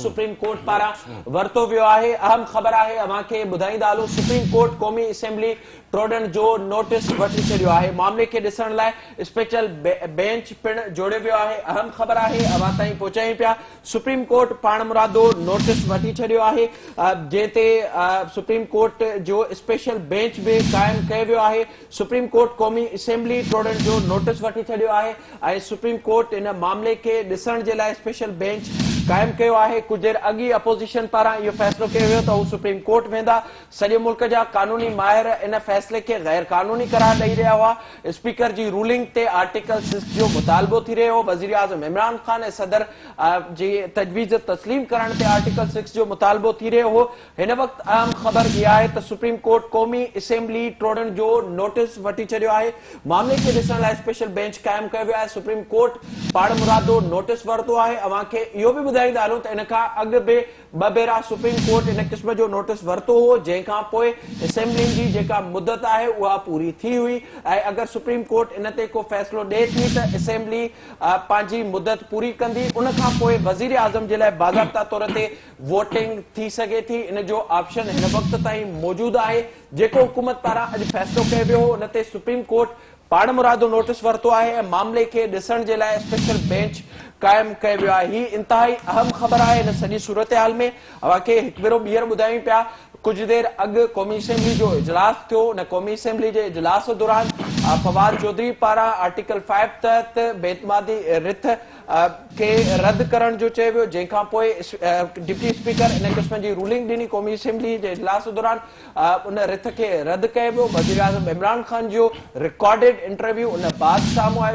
Supreme court پاران ورتو ويو آهي. اهم خبر آهي اوهان کي ٻڌائيندا هلون سپريم ڪورٽ قومي اسيمبلي ٽوڙڻ جو نوٽيس وٺي ڇڏيو آهي. معاملي کي ڏسڻ لاء اسپيشل بينچ پڻ جوڙيو ويو آهي. اهم خبر آهي اوهان تائين پهچايون پيا سپريم ڪورٽ پاڻمرادو نوٽيس وٺي ڇڏيو آهي جنهن تي سپريم ڪورٽ جو اسپيشل بينچ به قائم ڪيو ويو آهي. سپريم ڪورٽ قومي اسيمبلي ٽوڙڻ جو نوٽيس وٺي ڇڏيو آهي ۽ سپريم ڪورٽ ان معاملي کي ڏسڻ جي لاء اسپيشل بينچ قائم ڪيو آهي. ڪجهه دير اڳ ئي اپوزيشن پاران اهو فيصلو ڪيو ويو ته هو سپريم ڪورٽ ويندا. سڄي ملڪ جا قانوني ماهر ان فيصلي کي غير قانوني قرار ڏئي رهيا هئا. اسپيڪر جي رولنگ تي آرٽيڪل سڪس جو مطالبو ٿي رهيو هو. وزيراعظم عمران خان ۽ صدر جي تجويز تسليم ڪرڻ تي آرٽيڪل سڪس جو مطالبو ٿي رهيو هو. هن وقت اهم خبر اها آهي ته سپريم ڪورٽ قومي اسيمبلي ٽوڙڻ جو نوٽيس وٺي ڇڏيو آهي، معاملي کي ڏسڻ لاء اسپيشل بينچ قائم ڪيو ويو آهي، سپريم ڪورٽ پاڻمرادو نوٽيس ورتو آهي، اوهان کي اهو به ٻڌائيندا هلون ته ان کان اڳ به ٻه ڀيرا سپريم ڪورٽ ان قسم جو نوٽيس ورتو هو، جنهن کان پوء اسيمبلين جي جيڪا مدت آهي اها پوري ٿي هئي ۽ اگر سپريم ڪورٽ ان تي ڪو فيصلو ڏئي ٿي ته اسيمبلي پنهنجي مدت پوري ڪندي، ان کان پوء وزيراعظم جي لاء باضابطا طور تي ووٽنگ ٿي سگهي ٿي ان جو آپشن هن وقت تائين موجود آهي جيڪو حڪومت پاران اڄ فيصلو ڪيو ويو هو ان تي سپريم ڪورٽ پاڻمرادو نوٽيس ورتو آهي ۽ معاملي کي ڏسڻ جي لاء اسپيشل بينچ قائم ڪيو ويو آهي هي انتهائي اهم خبر آهي هن سڄي صورتحال ۾ اوهان کي هڪ ڀيرو ٻيهر ٻڌايون پيا ڪجهه دير اڳ قومي اسيمبلي جو اجلاس ٿيو ان قومي اسيمبلي جي اجلاس دوران فواد چوڌري پاران آرٽيڪل فائيو تحت بي اعتمادي رٿ کي رد ڪرڻ جو چيو ويو جنهن کان پوء ڊپٽي اسپيڪر ان قسم جي رولنگ ڏني قومي اسيمبلي جي اجلاس دوران ان رٿ کي رد ڪيو ويو وزيراعظم عمران خان جو رڪارڊيڊ انٽرويو ان بعد سامهون آيو.